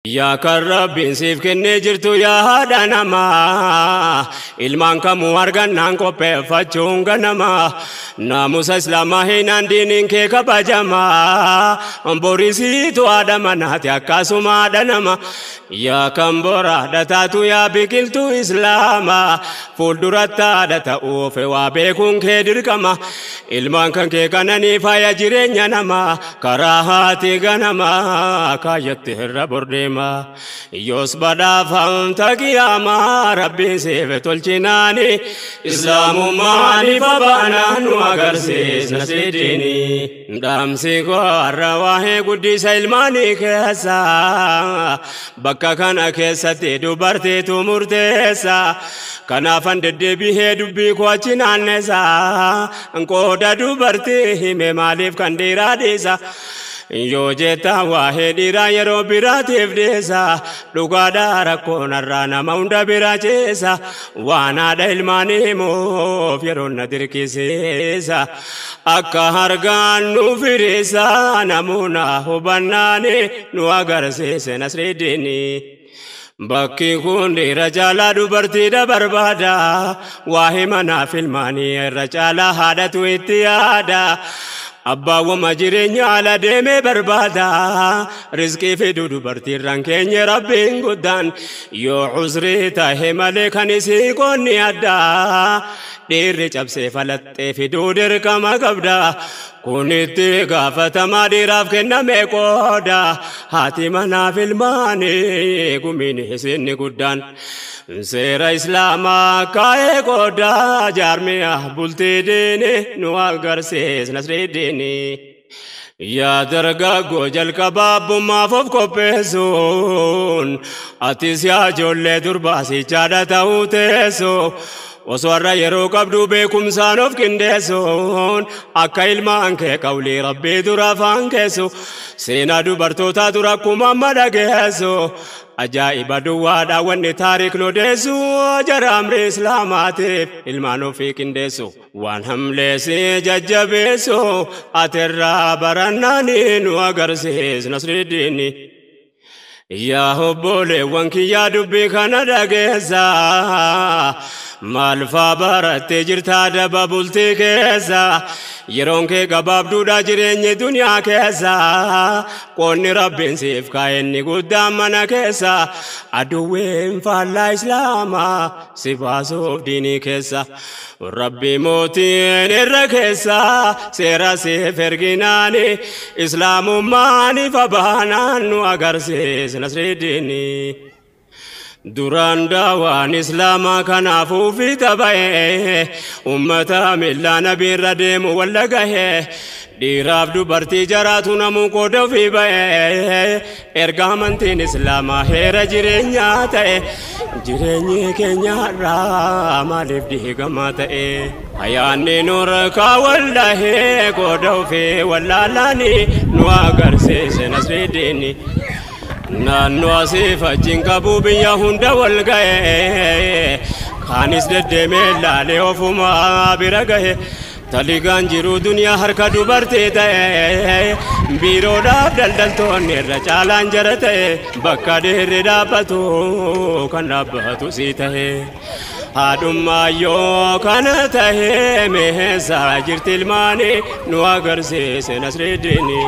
Yaa kan Rabbiin siif kennee jirtu yaa haadha namaa, ilmaan kamuu argannaan qopheeffachuun ganamaa, naamusa Islaamaa hinaan diiniin kee kabajamaa, borisiitu haadha manaati akkasuma haadha nama. Yaa kan bora haadha taatu yaa biqiltuu Islaamaa, fuulduratti haadha ta'uuf waa beekuun kee dirqama. Ilmaan kan kee kananii faaya jireenya namaa, karaa haati ganamaa kaayyatti irra bordeema. Yoos badhaafamta qiyaamaa Rabbiin siif tolchinaani, Islaamummaan ifa baanaan nu agarsiisna siddiini. Dhaamsi koo har'a waa'ee guddisa ilmaanii keessa, bakka kana keessatti dubartiitu murteessa. Kanaafan deddeebi'ee dubbii koo achi naannessa, qooda dubartii hime maaliif kan dhiiraa dhiisa? Yoo jetta waa'ee dhiiraa yeroo biraatiif dhiisa, dhugaadhaa rakkoon har'aa nama hunda bira ceesa. Waan haadha ilmaanii himuuf yeroo na dirqisiisa. Akka hargaan nu firiisa namoota hubannaani nu agarsiise Nasriddini. Bakki kun dhiira caalaa dubartiidha barbaada. Waa'ee manaaf ilmaanii irra caalaa haadhatu itti yaada. Abbaawwama jireenya ala deemee barbaada. Rizqii fiduu dubartiirraan keenya Rabbiin guddaan. Yoo uzrii tahe malee kan isii qoonni addaa. Dhiirri cabsee falaxxee fiduu dirqama qabda. Kun itti gaafatamaa dhiiraaf kenname qooda. Haati manaaf ilmaanii gumiin isinni guddaan. Seera Islaamaa kaa'ee qooda jaarmiyaa bultii diini nu agarsiis Nasriddini. Yaa dargaggoo jalqabaa abbummaaf of qopheessuun, atis yaa ijoollee durbaa sichaadha ta'uu teessu. Osoo har'a yeroo qabdu beekumsaan of qindeessuun, akka ilmaan kee qawlii Rabbii dura afaan keessu, seenaa dubartootaa dura akkuma amma dhageessu. Ajaa'iba duwwaadha wanni taariikni odeessu, jara amri Islaamaatiif ilmaan ofii qindeessu. Waan hamleessi jajjabeessu atirraa barannaani nu agarsiis Nasriddini. Yaa obboleewwan kiyyaa dubbii kana dhageessa. Maal faa barattee jirtaa daba bultii keessa? Yeroon kee gabaabduudha jireenyi duniyaa keessa. Qoonni Rabbiin siif kaa'e inni guddaan mana keessa. Aduwween faallaa Islaamaa si baasuuf diinii keessa. Rabbi mootiin irra keessa seera siif erginaani, Islaamummaan ifa baanaan nu agarsiis Nasriddini. Duraan daawaan Islaamaa kanaafuu fiixa ba'ee, ummata miillaa nabiirra deemu walla gahee, dhiiraaf dubartii jaraatu namuu qooda ofii ba'ee, erga amantiin Islaamaa heera jireenyaa ta'e, jireenyi keenyarraa maaliif diigamaa ta'e? Hayaanni nurkaa wallahee qooda ofii wallaalaani nu agarsiise Nasriddini. Naannoo asiif achiin qabu biyya hunda wal ga'e, kaanis deddeemee laalee ofumaa bira gahe. Taligaan jiru duniyaa harka dubartii ta'e, biiroodhaaf daldaltoonni irra caalaan jara ta'e, bakka dhiirri dhaabbatu kan dhaabbatu sii ta'e. Haadhummaa yoo kana tahe meeshaa jirti ilmaanii nu agarsiise Nasriddini.